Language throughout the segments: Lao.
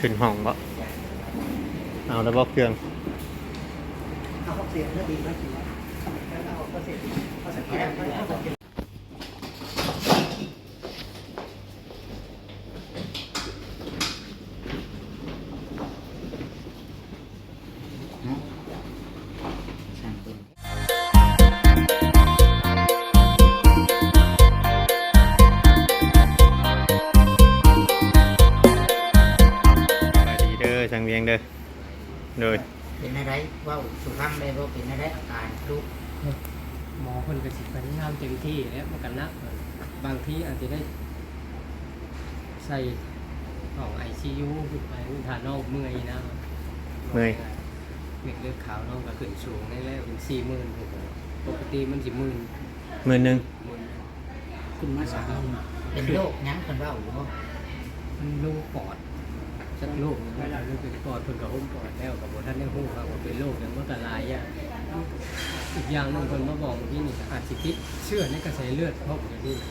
ຂຶ້ນຫ້ອງບໍ່? ເອົາແລ້ວບໍ່ເຄື່ອງ? ສະບາຍດີເດີ ຊ່າງວຽງເດີ. ໂດຍ ເປັນແນວໃດ ເວົ້າສູ່ຟັງໄດ້ບໍ່? ເປັນແນວໃດອາການລູກ? ໝໍເພິ່ນກໍຊິພະຍາຍາມເຕັມທີ່ແຫຼະ ມັນກໍໜັກ ບາງທີອາດຈະໄດ້ໃສ່ຫ້ອງໄອຊີຢູຂຶ້ນໄປ ຖ້ານ້ອງເມື່ອຍນະ ເມື່ອຍ ເມັດເລືອດຂາວນ້ອງກໍຂຶ້ນສູງແລ້ວ ເປັນສີ່ໝື່ນ ປົກກະຕິມັນຊິໝື່ນ ໝື່ນໜຶ່ງ ໝື່ນ ຂຶ້ນມາສາມໝື່ນ. ເປັນໂລກຫຍັງເພິ່ນເວົ້າຢູ່ບໍ່? ມັນລົງປອດ ຈັກໂລກຫຍັງ ເປັນປອດ ເພິ່ນກໍໂຮມປອດແລ້ວ ກໍບໍ່ທັນໄດ້ຮູ້ວ່າເປັນໂລກຫຍັງ ມັນກໍຫຼາຍຢ່າງ. ອີກຢ່າງໜຶ່ງເພິ່ນມາບອກມື້ກີ້ນີ້ ອາດຊິຕິດເຊື້ອໃນກະແສເລືອດພ້ອມ ດຽວນີ້ນະ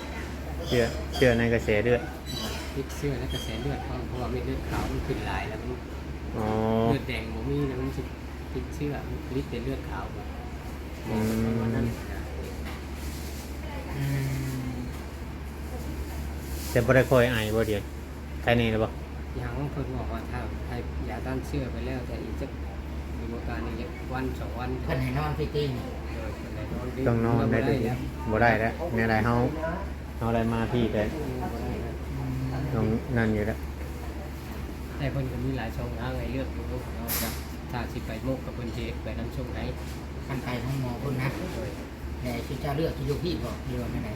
ເຊື້ອ ເຊື້ອໃນກະແສເລືອດ ຕິດເຊື້ອໃນກະແສເລືອດພ້ອມ ເພາະວ່າເມັດເລືອດຂາວມັນຂຶ້ນຫຼາຍແລ້ວ ມັນ ອໍ ເລືອດແດງບໍ່ມີແລ້ວ ມັນຊິຕິດເຊື້ອ ມັນຜະລິດແຕ່ເລືອດຂາວ. ອືມ ອືມ ແຕ່ບໍ່ໄດ້ຄ່ອຍໄອບໍ່ດຽວ? ໄຄແນ່ແລ້ວບໍ່? ຍັງ ເພິ່ນບອກວ່າຖ້າໃຫ້ຢາຕ້ານເຊື້ອໄປແລ້ວ ແຕ່ອີກຈັກ ຢູ່ອາການອີກຈັກວັນສອງວັນ ເພິ່ນໃຫ້ນອນທີ່ຕີນ. ໂດຍ ເພິ່ນໃຫ້ນອນທີ່ ຕ້ອງນອນໄດ້ ບໍ່ໄດ້ແລ້ວ ແນວໃດເຮົາ ເຮົາໄດ້ມາພີ້ແຕ່ ອືມ ຕ້ອງນັ້ນຢູ່ແລ້ວ. ແຕ່ເພິ່ນກໍມີຫຼາຍຊ່ອງທາງໃຫ້ເລືອກຢູ່ເນາະ ຖ້າຊິໄປມົກກໍເພິ່ນຊິເຮັດໃບນຳສົ່ງໃຫ້ ຄັນໄປໂຮງໝໍພຸ້ນນະ. ໂດຍ ແລ້ວຊິເຈົ້າເລືອກຊິຢູ່ພີ້ບໍ່ ຫຼືວ່າແນວໃດ?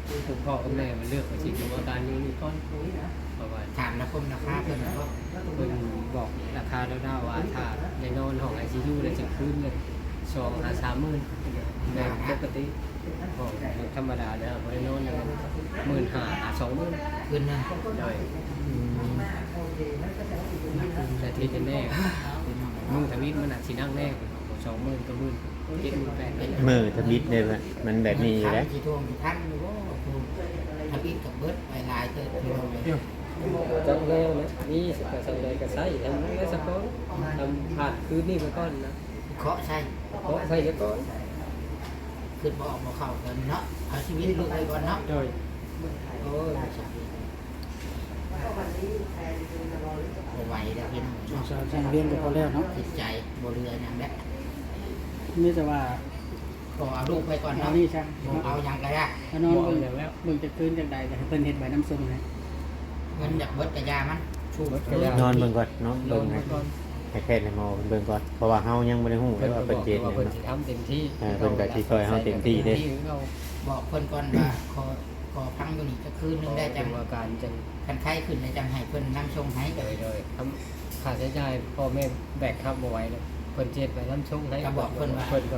ຄືພໍ່ກັບແມ່ມັນເລືອກວ່າຊິຢູ່ອາການຢູ່ນີ້ກ່ອນ ເພາະວ່າຖາມລາຄາ ລາຄາເພິ່ນບໍ່? ເພິ່ນບອກລາຄາລາວໆວ່າ ຖ້າໄດ້ນອນຫ້ອງໄອຊີຢູແລ້ວຈະຄືນລະສອງຫາສາມໝື່ນ ແມ່ນປົກກະຕິ. ຫ້ອງທຳມະດາແລ້ວບໍ່ໄດ້ນອນແລ້ວ ໝື່ນຫ້າຫາສອງໝື່ນ ຄືນໜຶ່ງ. ໂດຍ ອືມ ແຕ່ທີ່ແນ່ໆ ມື້ທຳອິດມັນອາດຊິໜັກແນ່ ສອງໝື່ນກວ່າໝື່ນ ເຈັດໝື່ນແປດໝື່ນ. ມື້ທຳອິດເດ້ ມັນແບບນີ້ຢູ່ເດ້ ຊິທວງຊິທັນຢູ່ບໍ່? ທຳອິດກໍເບິດໄປຫຼາຍເຕີບ ພີ່ນ້ອງເອີຍ. ຈັກແນວນະ ມີສຳໃດກໍໃຊ້ ທຳໄດ້ສະກ່ອນ ທຳຜ່ານຄືນນີ້ໄປກ່ອນນະ ເຄາະໃສ່ ເຄາະໃສ່ໄປກ່ອນ ຄິດບໍ່ອອກບໍ່ເຂົ້າກັນເນາະ ເອົາຊີວິດລູກໄວ້ກ່ອນເນາະ. ໂດຍ ໂອ້ຍ ບໍ່ໄຫວແລ້ວພີ່ນ້ອງເນາະ ຊ່າງວຽງກໍພໍແລ້ວເນາະ ຈິດໃຈບໍ່ເຫຼືອຫຍັງແລ້ວ. ມີແຕ່ວ່າ ຂໍເອົາລູກໄວ້ກ່ອນເນາະ ເອົານີ້ຊະ ບໍ່ເອົາຫຍັງກໍໄດ້ ເອົານອນເບິ່ງ ເບິ່ງຈັກຄືນຈັ່ງໃດ ກໍໃຫ້ເພິ່ນເຮັດໃບນຳສົ່ງໃຫ້. ເງິນຢາກເບິດກະຢ່າມັນ ນອນເບິ່ງກ່ອນເນາະ ເບິ່ງໃຫ້ແພດໃຫ້ໝໍເພິ່ນເບິ່ງກ່ອນ ເພາະວ່າເຮົາຍັງບໍ່ໄດ້ຮູ້ເດ້ວ່າເພິ່ນເຮັດຫຍັງເນາະ. ເພິ່ນກໍຊິຊ່ອຍເຮົາເຕັມທີ່ເດ້ ບອກເພິ່ນກ່ອນວ່າ ຂໍ ຂໍພັກຢູ່ນີ້ຈັກຄືນໜຶ່ງໄດ້ ຈັ່ງ ອາການຈັ່ງ ຄັນໄຂ້ຂຶ້ນແລ້ວຈັ່ງໃຫ້ເພິ່ນນຳສົ່ງໃຫ້. ໂດຍ ໂດຍ ຄ່າໃຊ້ຈ່າຍພໍ່ແມ່ແບກຮັບບໍ່ໄຫວແລ້ວ ເພິ່ນຊິເຮັດໃບນຳສົ່ງໃຫ້ ກໍບອກເພິ່ນວ່າ ເພິ່ນກໍ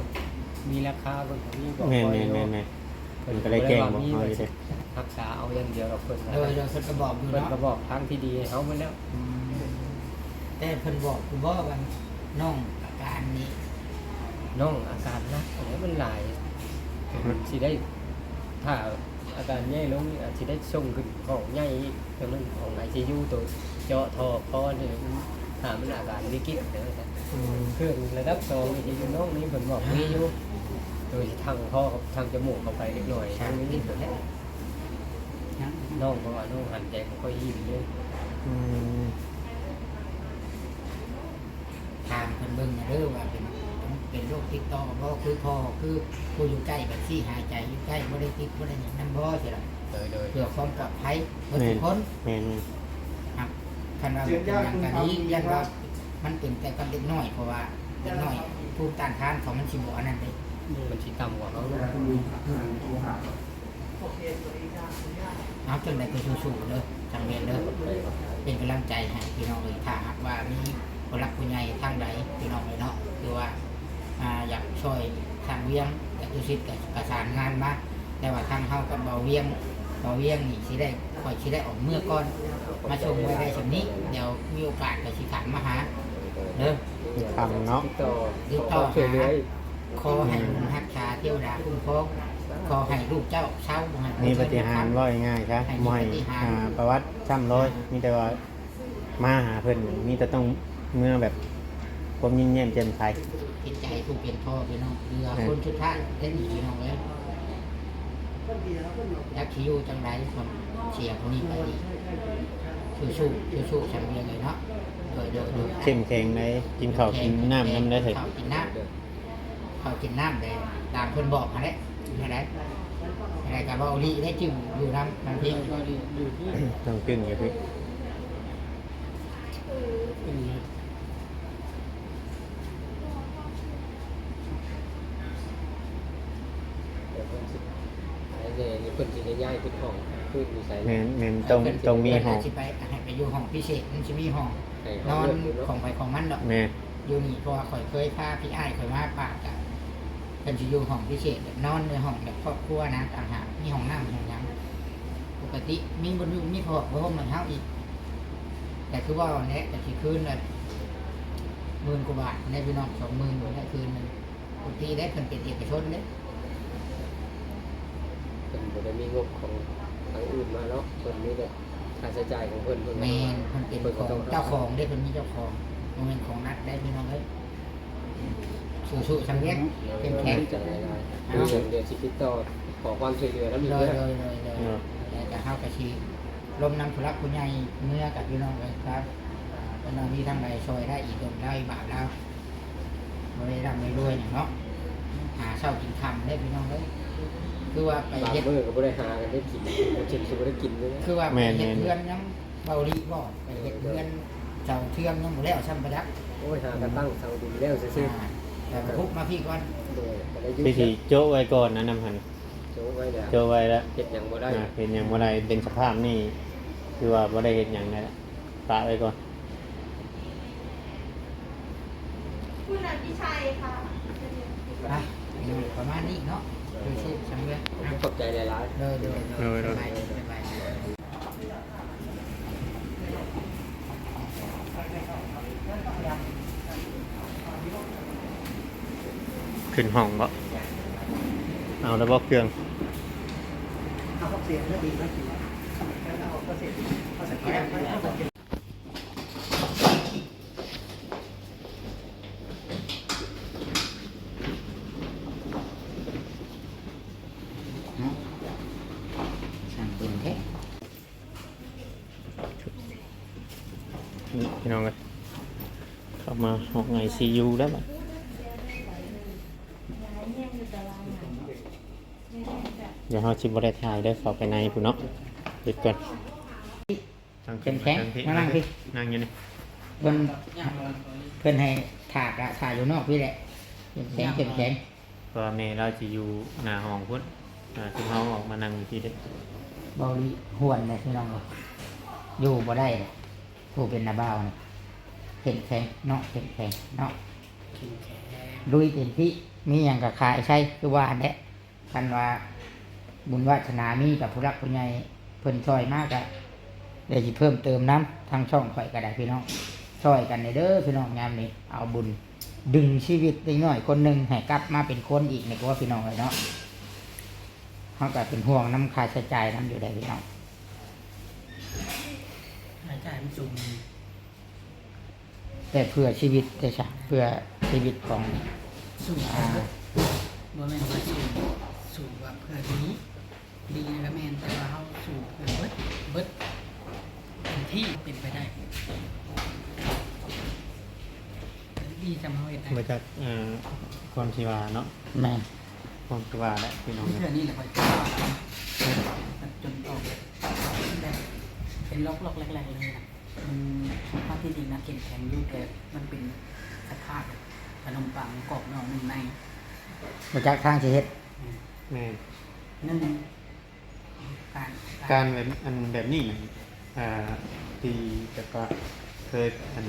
ມີລາຄາ ເພິ່ນກໍມີບອກ ແມ່ນໆໆ ເພິ່ນກໍໄດ້ແຈ້ງບອກເຮົາຢູ່ເດ້ ຮັກສາເອົາຢ່າງດຽວດອກເພິ່ນ. ໂດຍ ໂດຍ ເພິ່ນກໍບອກຢູ່ເນາະ ເພິ່ນກໍບອກທາງທີ່ດີໃຫ້ເຮົາໝົດແລ້ວ. ອືມ ແຕ່ເພິ່ນບອກຢູ່ບໍ່ວ່ານ້ອງອາການນີ້? ນ້ອງອາການໜັກ ອັນນີ້ມັນຫຼາຍ ເພິ່ນຊິໄດ້ ຖ້າອາການແຍ່ລົງນີ້ ອາດຊິໄດ້ສົ່ງຂຶ້ນຫ້ອງໃຫຍ່ອີກ ໂຕນັ້ນຫ້ອງໄອຊີຢູ ໂຕເຈາະທໍ່ຄໍນີ້ ຖ້າມັນອາການວິກິດເດີ. ອືມ ເຄື່ອງລະດັບສອງນີ້ ຢູ່ນ້ອງນີ້ເພິ່ນບອກມີຢູ່ ໂດຍທັງຄໍກັບທັງຈະມູກເຂົ້າໄປເລັກນ້ອຍ ທັງນີ້. ນ້ອງ ເພາະວ່ານ້ອງຫັນໃຈບໍ່ຄ່ອຍອີ່ມເດ້. ອືມ ຖາມເພິ່ນເບິ່ງແດ່ເດີວ່າເປັນ ເປັນໂລກຕິດຕໍ່ບໍ່ ຄືພໍ່ ຄືຜູ້ຢູ່ໃກ້ບັດຊີ້ຫາຍໃຈຢູ່ໃກ້ ບໍ່ໄດ້ຕິດບໍ່ໄດ້ຫຍັງນຳບໍ່ ຊິລະ. ໂດຍໆ ເພື່ອຄວາມປອດໄພເບິດທຸກຄົນ. ແມ່ນໆ ຄັນວ່າເປັນຫຍັງກໍດີ ຢ້ານວ່າມັນເປັນແຕ່ກັບເດັກນ້ອຍ ເພາະວ່າເດັກນ້ອຍພູມຕ້ານທານເຂົາມັນຊິບໍ່ອັນນັ້ນເດ້ ມັນຊິຕ່ຳກວ່າເຮົາ. ເອົາ ຈັ່ງໃດກໍສູ້ໆເດີ ຊ່າງວຽງເດີ ເປັນກຳລັງໃຈໃຫ້ພີ່ນ້ອງເອີຍ. ຖ້າຫາກວ່າມີຜູ້ຫຼັກຜູ້ໃຫຍ່ທາງໃດພີ່ນ້ອງເອີຍເນາະ ຄືວ່າ ອ່າ ຢາກຊ່ອຍຊ່າງວຽງ ຈະຕຸສິດກໍປະສານງານມາ ແຕ່ວ່າທາງເຮົາກັບເບົາວຽງ ເບົາວຽງນີ້ຊິໄດ້ ຂ້ອຍຊິໄດ້ອອກເມືອກ່ອນ ມາສົ່ງໄວ້ໄດ້ສ່ຳນີ້ ດຽວມີໂອກາດກໍຊິຖາມມາຫາເດີ. ຄັນເນາະ ຕິດຕໍ່ ຕິດຕໍ່ຫາ ຂໍໃຫ້ບຸນຮັກສາເທວະດາຄຸ້ມຄອງ ຂໍໃຫ້ລູກເຈົ້າເຊົາ ບໍ່ໃຫ້ມີປາຕິຫານ ເວົ້າງ່າຍໆຊະ ບໍ່ໃຫ້ ອ່າ ປະຫວັດຊ້ຳລອຍ ມີແຕ່ວ່າ ມາຫາເພິ່ນ ມີແຕ່ຕ້ອງເມືອແບບຄວາມຍິ້ມແຍ້ມແຈ່ມໃສ. ເຫັນໃຈຜູ້ເປັນພໍ່ພີ່ນ້ອງ ເຫຼືອຄົນສຸດທ້າຍເດ້ນີ້ພີ່ນ້ອງເອີຍ. ຈັກຊິຢູ່ຈັ່ງໃດ ເສຍຜູ້ນີ້ໄປນີ້ ສູ້ໆ ສູ້ໆ ສຳວຽງເອີຍເນາະ. ໂດຍໆ ເຂັ້ມແຂງໃດ໋ ກິນເຂົ້າກິນນ້ຳນຳໄດ້ ກິນເຂົ້າກິນນ້ຳ ເຂົ້າກິນນ້ຳແດ່ ຕາມເພິ່ນບອກຫັ້ນແຫຼະ. ຈັ່ງໃດ ຈັ່ງໃດກໍເວົ້າອີ່ຫຼີໄດ້ ຈຶ່ງຢູ່ນຳບາງທີ ຕ້ອງຈຶ່ງຢູ່ພີ້. ດຽວເພິ່ນຊິ ໄອ້ແດ່ນີ້ເພິ່ນຊິໄດ້ຍ້າຍຂຶ້ນຫ້ອງຄືນຢູ່ໃສ? ແມ່ນໆ ຕ້ອງ ຕ້ອງມີຫ້ອງ ຊິໄປ ໃຫ້ໄປຢູ່ຫ້ອງພິເສດ ມັນຊິມີຫ້ອງນອນຂອງໃຜຂອງມັນດອກ. ແມ່ນ ຢູ່ນີ້ ເພາະວ່າຂ້ອຍເຄີຍພາພີ່ອ້າຍຂ້ອຍມາປາກ ກະເພິ່ນຊິຢູ່ຫ້ອງພິເສດ ແບບນອນໃນຫ້ອງແບບຄອບຄົວນະ ຕ່າງຫາກ ມີຫ້ອງນ້ຳຫ້ອງຫຍັງ. ປົກກະຕິມີບ່ອນຢູ່ ມີຜ້າຫົ່ມໃຫ້ເຮົາອີກ ແຕ່ຄືເວົ້າຫັ້ນແຫຼະ ກໍຊິຄືນລະໝື່ນກວ່າບາດແດ່ພີ່ນ້ອງ ສອງໝື່ນພຸ້ນແຫຼະຄືນໜຶ່ງ. ປົກກະຕິເດ້ ເພິ່ນເປັນເອກະຊົນເດ້ ເພິ່ນບໍ່ໄດ້ມີງົບຂອງທາງອື່ນມາເນາະ ເພິ່ນມີແຕ່ຄ່າໃຊ້ຈ່າຍຂອງເພິ່ນ. ແມ່ນ ເພິ່ນເປັນຂອງເຈົ້າຂອງເດ້ ເພິ່ນມີເຈົ້າຂອງ ບໍ່ແມ່ນຂອງລັດໄດ໋ພີ່ນ້ອງເອີຍ. ສູ້ໆ ສຳວຽງ ເຂັ້ມແຂງ. ເອົາ ດຽວຊິຕິດຕໍ່ຂໍຄວາມຊ່ວຍເຫຼືອນຳອີກເດີ. ໂດຍໆ ແລ້ວກໍເຮົາກໍຊິລົມນຳຜູ້ຫຼັກຜູ້ໃຫຍ່ເມືອກັນພີ່ນ້ອງເອີຍ. ຖ້າເພິ່ນວ່າມີທາງໃດຊ່ອຍໄດ້ອີກ ເພິ່ນລາວອີກ ບ່າວລາວ ບໍ່ໄດ້ຮ່ຳໄດ້ລວຍຫຍັງເນາະ ຫາເຊົ້າກິນຄ່ຳເດ້ພີ່ນ້ອງເອີຍ. ຄືວ່າໄປເຮັດ ບາງມື້ກໍບໍ່ໄດ້ຫາກັນໄດ້ກິນ ບໍ່ເຈັບຊິບໍ່ໄດ້ກິນເລີຍ. ຄືວ່າໄປເຮັດເຮືອນຍັງເວົ້າລີບໍ່ ໄປເຮັດເຮືອນເສົາເທືອງຍັງບໍ່ແລ້ວຊ້ຳປະຈັກ. ໂອ້ຍ ຫາກະຕັ້ງເສົາດິນແລ້ວຊື່ໆ ອ່າ ແຕ່ວ່າຮຸບມາພີ້ກ່ອນ. ໂດຍ ກໍໄດ້ຢຸດ ຊິໂຈະໄວ້ກ່ອນນະ ນຳຫັ້ນ ໂຈະໄວ້ແລ້ວ ໂຈະໄວ້ແລ້ວ ເຮັດຫຍັງບໍ່ໄດ້ ອ່າ ເຮັດຫຍັງບໍ່ໄດ້. ເປັນສະພາບນີ້ ຄືວ່າບໍ່ໄດ້ເຮັດຫຍັງແລ້ວ ປະໄວ້ກ່ອນ. ຄຸນອະພິໄຊຄ່ະ ໄປ ປະມານນີ້ເນາະ ຄືຊິສຳເລັດ. ຂອບໃຈຫຼາຍໆ. ໂດຍໆ ໂດຍ ໂດຍ ສະບາຍດີ ສະບາຍດີ. ຂຶ້ນຫ້ອງບໍ່? ເອົາແລ້ວບໍ່ເຄື່ອງ? ເອົາເສຍງແລ້ວດີມາກິນ ເອົາເສຍງ ເອົາສະກິນ ເນາະ ຊ່າງເບິ່ງແທ້. ນີ້ພີ່ນ້ອງເອີຍ ເຂົ້າມາຫ້ອງໄອຊີຢູແລ້ວບັດ. ດຽວເຮົາຊິບໍ່ໄດ້ຖ່າຍເດີ ເຂົ້າໄປໃນພຸ້ນເນາະ ປິດກ່ອນ. ເຂັ້ມແຂງ ມານັ່ງພີ້ ນັ່ງຢູ່ນີ້ ເພິ່ນ ເພິ່ນໃຫ້ຖ້າກະຖ້າຢູ່ນອກພີ້ແຫຼະ ເຂັ້ມແຂງ ເຂັ້ມແຂງ. ເພາະວ່າແມ່ລາວຊິຢູ່ໜ້າຫ້ອງພຸ້ນ ອ່າ ຊຸມເຮົາອອກມານັ່ງຢູ່ພີ້ເດ້. ເວົ້າລິຫ້ວນແຫຼະພີ່ນ້ອງເອີຍ ຢູ່ບໍ່ໄດ້ແຫຼະ ຜູ້ເປັນນ້າບ່າວນີ້. ເຂັ້ມແຂງເນາະ ເຂັ້ມແຂງເນາະ ເຂັ້ມແຂງ ລຸຍເຕັມທີ່ ມີຫຍັງກະຂາຍໃຊ້ ຄືວ່າຫັ້ນແຫຼະ. ຄັນວ່າບຸນວາສະໜາມີກັບຜູ້ຫຼັກຜູ້ໃຫຍ່ເພິ່ນຊ່ອຍມາກະ ດຽວຊິເພີ່ມເຕີມນຳ ທາງຊ່ອງຂ້ອຍກໍໄດ້ພີ່ນ້ອງ ຊ່ອຍກັນແດ່ເດີພີ່ນ້ອງ. ຍາມນີ້ເອົາບຸນດຶງຊີວິດເດັກນ້ອຍຄົນໜຶ່ງໃຫ້ກັບມາເປັນຄົນອີກນີ້ ກວ່າພີ່ນ້ອງເອີຍເນາະ. ເຮົາກໍເປັນຫ່ວງນຳຄ່າໃຊ້ຈ່າຍນຳຢູ່ໄດ໋ພີ່ນ້ອງ ຄ່າໃຊ້ຈ່າຍມັນສູງ. ແຕ່ເພື່ອຊີວິດເດ້ຊະ ເພື່ອຊີວິດຂອງ ສູ້ ອ່າ ບໍ່ແມ່ນວ່າສູ້ ສູ້ວ່າເພື່ອດີ ດີນະກະແມ່ນ ແຕ່ວ່າເຮົາສູ້ເພື່ອເບິດ ເບິດເຕັມທີ່ ເປັນໄປໄດ້ ດີສ່ຳເຮົາເຮັດໄດ້ ມາຈາກ ເອີ ຄວາມທີ່ວ່າເນາະ. ແມ່ນ ຄວາມທີ່ວ່າແຫຼະພີ່ນ້ອງ ເທື່ອນີ້ແຫຼະຂ້ອຍ ເອີ ຈົນອອກແບບ ແບບເປັນລັອກໆແຫຼກໆເລີຍນະ. ມັນ ເຮົາທີ່ຈິງນະເຂັ້ມແຂງຢູ່ ແຕ່ມັນເປັນສະພາບແບບຂະໜົມປັງກອບນອກນຸ່ມໃນ ບໍ່ຈັກທາງຊິເຮັດ. ແມ່ນ ແມ່ນ ໜຶ່ງ ການ ການແບບ ອັນແບບນີ້ນະ ອ່າ ທີ່ແບບວ່າເຄີຍ ອັນ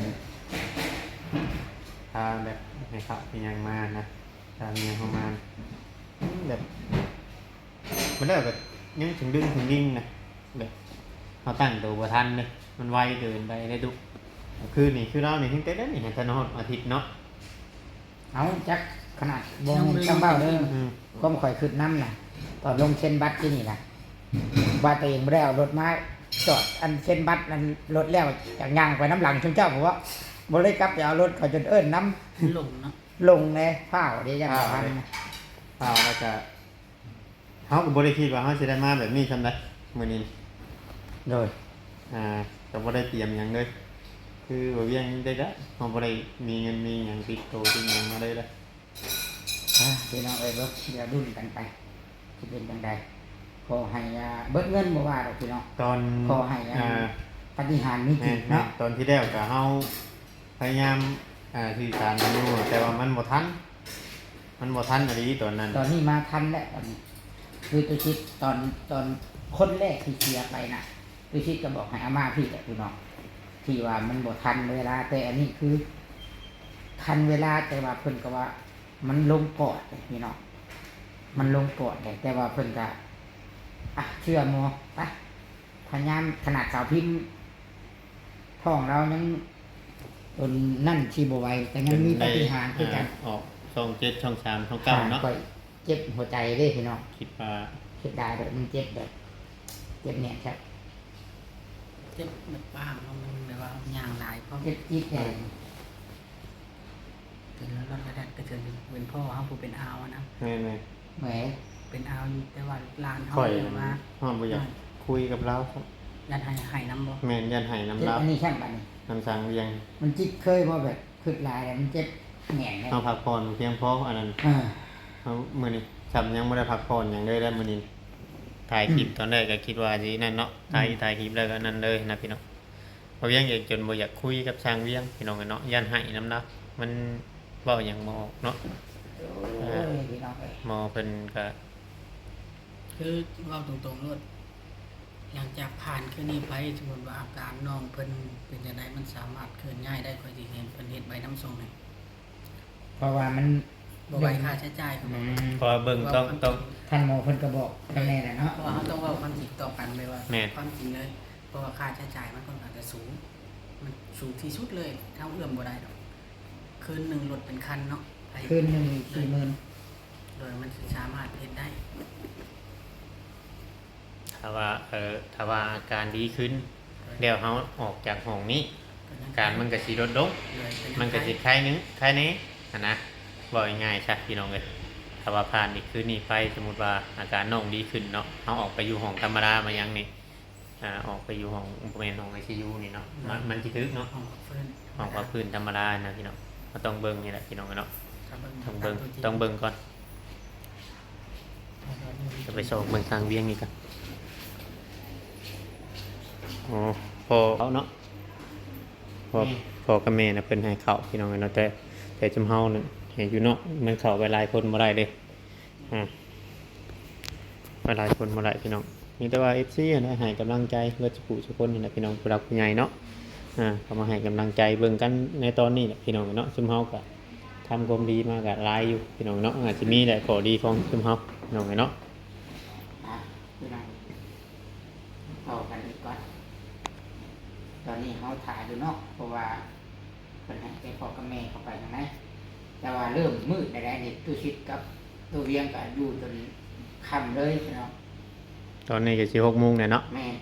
ພາແບບແມ່ເຖົ້າເປັນຫຍັງມານະ ພາເມຍເຮົາມາ ແບບ ມັນແລ້ວກໍຍັງເຖິງດຶງເຖິງດິງນະ ແບບເຮົາຕັ້ງໂຕບໍ່ທັນເດ້ ມັນໄວເກີນໄປເດ້ຕຸ. ຄືນີ້ ຄືລາວນີ້ ຕັ້ງແຕ່ເດືອນນີ້ ໃຫ້ທັນຮອດອາທິດເນາະ. ເອົາ ຈັກຂະໜາດບໍ່ແມ່ນຈຳເວົ້າເດີ ອືມ ຄວາມຂ້ອຍຄິດນຳນະ ຕອນລົງເຊັນບັດທີ່ນີ້ນະ ວ່າຕົວເອງບໍ່ໄດ້ເອົາລົດມາ ຈອດອັນເຊັນບັດນັ້ນລົດແລ້ວ ຈາກຍ່າງໄປນຳຫຼັງຊຸມເຈົ້າພຸ້ນເບາະ ບໍ່ເລີຍກັບໄປເອົາລົດເຂົາຈົນເອີ້ນນຳ ຫຼົງເນາະ ຫຼົງແດ່ ຟ້າວເດ້ ຢ້ານບໍ່ທັນ ຟ້າວ ແລ້ວກະ ເຮົາກໍບໍ່ໄດ້ຄິດວ່າເຮົາຊິໄດ້ມາແບບນີ້ຊ່ຳໃດມື້ນີ້ ໂດຍ ອ່າ ກໍບໍ່ໄດ້ຕຽມຫຍັງເລີຍ ຄືວ່າວຽງໄດ້ລະ ເຮົາບໍ່ໄດ້ມີເງິນມີຫຍັງຕິດໂຕຕິດຫຍັງມາເລີຍລະ ອ່າ ພີ່ນ້ອງເອີຍ ເບິ່ງ ດຽວລຸ້ນກັນໄປ ຊິເປັນຈັ່ງໃດ ຂໍໃຫ້ ອ່າ ເບິດເງິນບໍ່ວ່າດອກພີ່ນ້ອງ ຕອນ ຂໍໃຫ້ ອ່າ ປາຕິຫານມີຈິງເນາະ ແມ່ນໆ ຕອນທີ່ແລ້ວກໍເຮົາພະຍາຍາມ ອ່າ ສື່ສານກັນຢູ່ ແຕ່ວ່າມັນບໍ່ທັນ ມັນບໍ່ທັນອີ່ຫຼີຕອນນັ້ນ ຕອນນີ້ມາທັນແລ້ວ ຕອນນີ້ ຄືຕຸຊິດ ຕອນ ຕອນຄົນແລກທີ່ເສຍໄປນະ ຕຸຊິດກໍບອກໃຫ້ເອົາມາພີ້ແຫຼະພີ່ນ້ອງ ທີ່ວ່າມັນບໍ່ທັນເວລາ ແຕ່ອັນນີ້ຄືທັນເວລາ ແຕ່ວ່າເພິ່ນກໍວ່າ ມັນລົງປອດເດ້ພີ່ນ້ອງ ມັນລົງປອດເດ້ ແຕ່ວ່າເພິ່ນກະ ອ່ະ ເຊື່ອໝໍ ໄປ ພະຍາຍາມ ຂະໜາດສາວພິມທ້ອງລາວຍັງ ຕົນນັ້ນຊິບໍ່ໄຫວ ກໍຍັງມີປາຕິຫານຄືກັນ ອອກຊ່ອງເຈັດ ຊ່ອງສາມ ຊ່ອງເກົ້າເນາະ ຂ້ອຍເຈັບຫົວໃຈເດ້ພີ່ນ້ອງ ຄິດວ່າ ເສຍດາຍແບບມັນເຈັບແບບ ເຈັບແໜ້ນຄັກ ເຈັບແບບປາງເນາະ ມັນແບບວ່າຍ່າງຫຼາຍ ເຈັບຈິດແດ່ ເປັນລະດັບກະເທື່ອນເປັນພໍ່ເຮົາຜູ້ເປັນອາວນະ ແມ່ນໆ ແໝ ເປັນອາວຢູ່ ແຕ່ວ່າຫຼານເຮົາ ຂ້ອຍ ມາ ຮອດບໍ່ຢາກຄຸຍກັບລາວ ຢ້ານໃຫ້ ໃຫ້ນຳບໍ່ ແມ່ນ ຢ້ານໃຫ້ນຳລາວ ອັນນີ້ຊ້ຳບັດນີ້ ນຳສາງວຽງ ມັນຈິກເຄີຍບໍ່ ແບບຄຶດຫຼາຍແລ້ວມັນເຈັບແໜ້ນເດ້ ເຮົາພັກຜ່ອນບໍ່ພຽງພໍ ອັນນັ້ນ ເອີ ເຮົາ ມື້ນີ້ຊ້ຳຍັງບໍ່ໄດ້ພັກຜ່ອນຫຍັງເລີຍ ແລ້ວມື້ນີ້ຖ່າຍຄລິບ ອືມ ຕອນແລກກໍຄິດວ່າຊິນັ້ນເນາະ ຖ່າຍ ອືມ ຖ່າຍຄລິບແລ້ວກໍນັ້ນເລີຍນະພີ່ນ້ອງ ບ່າວວຽງເອງຈົນບໍ່ຢາກຄຸຍກັບຊ່າງວຽງ ພີ່ນ້ອງເອີຍເນາະ ຢ້ານໄຫ້ນຳລາວ ມັນເວົ້າຫຍັງບໍ່ອອກເນາະ ໂອ້ຍ ພີ່ນ້ອງເອີຍ ໝໍເພິ່ນກະ ຄືເວົ້າຕົງໆໂລດ ຫຼັງຈາກຜ່ານຄືນນີ້ໄປ ສົມມຸດວ່າອາການນ້ອງເພິ່ນເປັນຈັ່ງໃດ ມັນສາມາດເຄື່ອນຍ້າຍໄດ້ ຂ້ອຍຊິໃຫ້ເພິ່ນເຮັດໃບນຳສົ່ງໃຫ້ ເພາະວ່າມັນ ບໍ່ໄຫວຄ່າໃຊ້ຈ່າຍ ອືມ ເພາະວ່າເບິ່ງ ເວົ້າ ຕ້ອງ ຕ້ອງ ທ່ານໝໍເພິ່ນກໍບອກນຳແນ່ແຫຼະເນາະ ເພາະວ່າເຮົາຕ້ອງເວົ້າຄວາມຈິງຕໍ່ກັນ ແບບວ່າ ແມ່ນ ຄວາມຈິງເລີຍ ເພາະວ່າຄ່າໃຊ້ຈ່າຍມັນຂ້ອນຂ້າງຈະສູງ ມັນສູງທີ່ສຸດເລີຍ ເຮົາເອື້ອມບໍ່ໄດ້ດອກ ຄືນໜຶ່ງລົດເປັນຄັນເນາະ ຄືນໜຶ່ງສີ່ໝື່ນ ໂດຍ ມັນຊິສາມາດເຮັດໄດ້ ຖ້າວ່າ ເອີ ຖ້າວ່າອາການດີຂຶ້ນ ແລ້ວເຮົາອອກຈາກຫ້ອງນີ້ ອາການມັນກໍຊິລົດລົງ ມັນກໍຊິຄາຍໜຶ່ງ ຄາຍແດ່ຫັ້ນນະ ເວົ້າງ່າຍໆຊະ ພີ່ນ້ອງເອີຍ ຖ້າວ່າຜ່ານອີກຄືນນີ້ໄປ ສົມມຸດວ່າອາການນ້ອງດີຂຶ້ນເນາະ ເຮົາອອກໄປຢູ່ຫ້ອງທຳມະດາມາຫຍັງນີ້ ອ່າ ອອກໄປຢູ່ຫ້ອງ ບໍ່ແມ່ນຫ້ອງໄອຊີຢູນີ້ເນາະ ມັນ ມັນຊິຖືກເນາະ ຫ້ອງພັກຟື້ນ ຫ້ອງພັກຟື້ນທຳມະດານະພີ່ນ້ອງ ເຮົາຕ້ອງເບິ່ງນີ້ແຫຼະພີ່ນ້ອງເນາະ ຕ້ອງເບິ່ງ ຕ້ອງເບິ່ງກ່ອນ ຈະໄປຊອກເບິ່ງທາງວຽງນີ້ກ່ອນ ໂອ້ ພໍ່ເຮົາເນາະ ພໍ່ ແມ່ ພໍ່ກັບແມ່ນະ ເພິ່ນໃຫ້ເຂົ້າພີ່ນ້ອງເນາະ ແຕ່ ແຕ່ຈຸມເຮົານັ້ນໃຫ້ຢູ່ນອກ ມັນເຂົ້າໄປຫຼາຍຄົນບໍ່ໄດ້ເດ້ ອ່າ ຫຼາຍຄົນບໍ່ຫຼາຍພີ່ນ້ອງ ມີແຕ່ວ່າເອັຟຊີຫັ້ນແຫຼະໃຫ້ກຳລັງໃຈເບິດສູ່ຜູ້ສູ່ຄົນຫັ້ນແຫຼະພີ່ນ້ອງ ຜູ້ຫຼັກຜູ້ໃຫຍ່ເນາະ ອ່າ ເຂົ້າມາໃຫ້ກຳລັງໃຈເບິ່ງກັນໃນຕອນນີ້ແຫຼະພີ່ນ້ອງເນາະ ຊຸມເຮົາກະທຳຄວາມດີມາກະຫຼາຍຢູ່ພີ່ນ້ອງເນາະ ອາດຈະມີແຫຼະຂໍ້ດີຂອງຊຸມເຮົາພີ່ນ້ອງເນາະ ອ່າ ພີ່ນ້ອງ ເຂົ້າກັນອີກກ່ອນ ຕອນນີ້ເຮົາຖ້າຢູ່ເນາະ ເພາະວ່າ ເພິ່ນໃຫ້ແຕ່ພໍ່ກັບແມ່ເຂົ້າໄປຂ້າງໃນ ແຕ່ວ່າເລີ່ມມືດແລ້ວເດ້ ຕູ້ຊິດກັບຕູ້ວຽງກໍຢູ່ຈົນຄ່ຳເລີຍພີ່ນ້ອງ ຕອນນີ້ກໍຊິຫົກໂມງແລ້ວເນາະ ແມ່ນ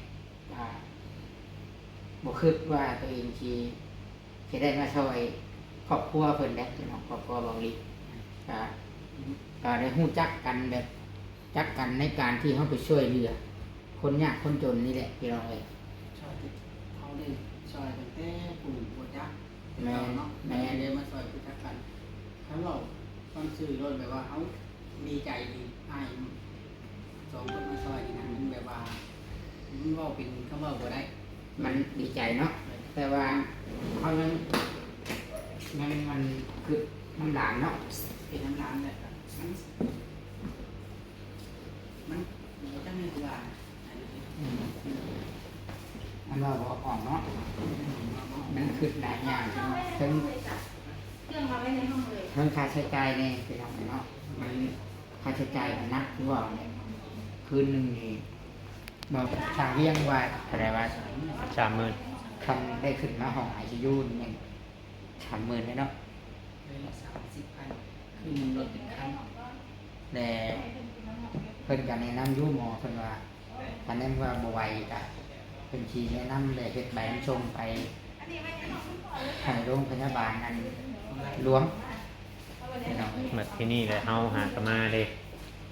ກໍບໍ່ຄິດວ່າຕົວເອງຊິ ຊິໄດ້ມາຊ່ອຍຄອບຄົວເພິ່ນເດ້ພີ່ນ້ອງ ຄອບຄົວເບົາລີ ກໍ ກໍໄດ້ຮູ້ຈັກກັນແບບ ຈັກກັນໃນການທີ່ເຮົາໄປຊ່ວຍເຫຼືອຄົນຍາກຄົນຈົນນີ້ແຫຼະພີ່ນ້ອງເອີຍ ຊ່ອຍ ເຮົາໄດ້ຊ່ອຍຕັ້ງແຕ່ຜູ້ບໍ່ຈັກ ແມ່ນ ເນາະ ແມ່ນ ໄດ້ມາຊ່ອຍຮູ້ຈັກກັນ ຄັນເວົ້າຄວາມຊື່ໂລດ ແບບວ່າເຮົາດີໃຈທີ່ອ້າຍສອງຄົນມາຊ່ອຍນີ້ນະ ມັນແບບວ່າ ມັນເວົ້າເປັນຄຳເວົ້າບໍ່ໄດ້ ມັນດີໃຈເນາະ ແຕ່ວ່າເຮົາຍັງ ຍັງ ມັນຄຶດນຳຫຼານເນາະ ຄຶດນຳຫຼານແຫຼະ ມັນ ມັນບໍ່ຈັກແມ່ນຄືວ່າ ອືມ ມັນເວົ້າບໍ່ອອກເນາະ ມັນຄຶດຫຼາຍຢ່າງ ເຖິງ ເຖິງຄ່າໃຊ້ຈ່າຍແດ່ພີ່ນ້ອງເນາະ ມັນຄ່າໃຊ້ຈ່າຍມັນໜັກຄືວ່າແຫຼະ ຄືນໜຶ່ງນີ້ ເວົ້າກັບຊ່າງວຽງວ່າເທົ່າໃດວະ ສາມໝື່ນ ຄັນໄດ້ຂຶ້ນມາຫ້ອງໄອຊີຢູນີ້ແມ່ນສາມໝື່ນເດ້ເນາະ ເດືອນລະສາມສິບພັນ ຄືໜຶ່ງລົດເປັນຄັນ ແລະ ເພິ່ນກໍແນະນຳຢູ່ ໝໍເພິ່ນວ່າ ຄັນແມ່ນວ່າບໍ່ໄຫວກໍ ເພິ່ນຊິແນະນຳ ແລະ ເຮັດໃບນຳສົ່ງໄປໃຫ້ໂຮງພະຍາບານອັນຫຼວງ ພີ່ນ້ອງ. ບັດທີນີ້ແຫຼະ ເຮົາຫາກະມາເດ້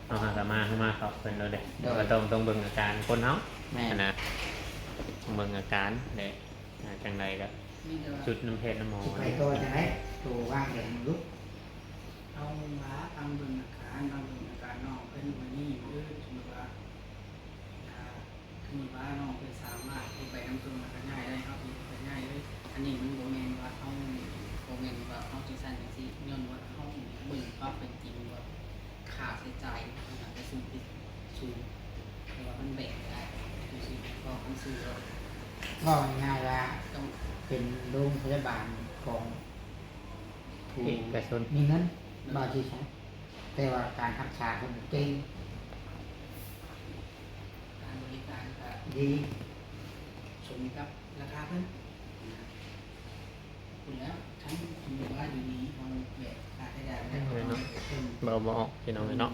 ເຮົາຫາກະມາ ເຮົາມາເຂົ້າເພິ່ນໂລດເດ້. ໂດຍ ກໍຕ້ອງ ຕ້ອງເບິ່ງອາການຄົນເຮົາ ແມ່ນ ຫັ້ນນະ ເບິ່ງອາການແຫຼະ. ອ່າ ຈັ່ງໃດກໍ ມີແຕ່ວ່າ ຈຸດນຳແພດນຳໝໍ ຊິໄປຕໍ່ຈັ່ງໃດ? ໂຕວາງແຜນລູກ ເຮົາວ່າຟັງເບິ່ງອາການ ຟັງເບິ່ງອາການນ້ອງເພິ່ນມື້ນີ້ ມື້ອື່ນ ສົມມຸດວ່າ ຖ້າ ສົມມຸດວ່ານ້ອງເພິ່ນສາມາດເຮັດໃບນຳສົ່ງ ແລ້ວກໍຍ້າຍໄດ້ ເຮົາກໍຍ້າຍເລີຍ. ອັນນີ້ມັນບໍ່ແມ່ນວ່າເຮົາ ບໍ່ແມ່ນວ່າເຮົາຈັ່ງຊັ້ນຈັ່ງຊີ້ ຍ້ອນວ່າເຮົາເບິ່ງຄວາມເປັນຈິງວ່າ ຄ່າໃຊ້ຈ່າຍມັນອາດຈະສູງທີ່ສຸດ ສູງ ແຕ່ວ່າມັນແບກບໍ່ໄດ້ ຄືຊິເວົ້າຄຳຊື່ ເວົ້າງ່າຍໆວ່າ ຕ້ອງ ເປັນໂຮງພະຍາບານຂອງຜູ້ເອກະຊົນ ມີເງິນ ເວົ້າຊື່ໆ ແຕ່ວ່າການຮັກສາເພິ່ນເກັ່ງ ການບໍລິການກໍ ດີ ສົມກັບລາຄາເພິ່ນ ພຸ້ນແລ້ວ. ຄັນສົມມຸດວ່າຢູ່ນີ້ເຮົາແບກຄ່າໃຊ້ຈ່າຍແລ້ວ ເຮົາເອົາໄປເພີ່ມ ເວົ້າບໍ່ອອກ ພີ່ນ້ອງເອີຍເນາະ.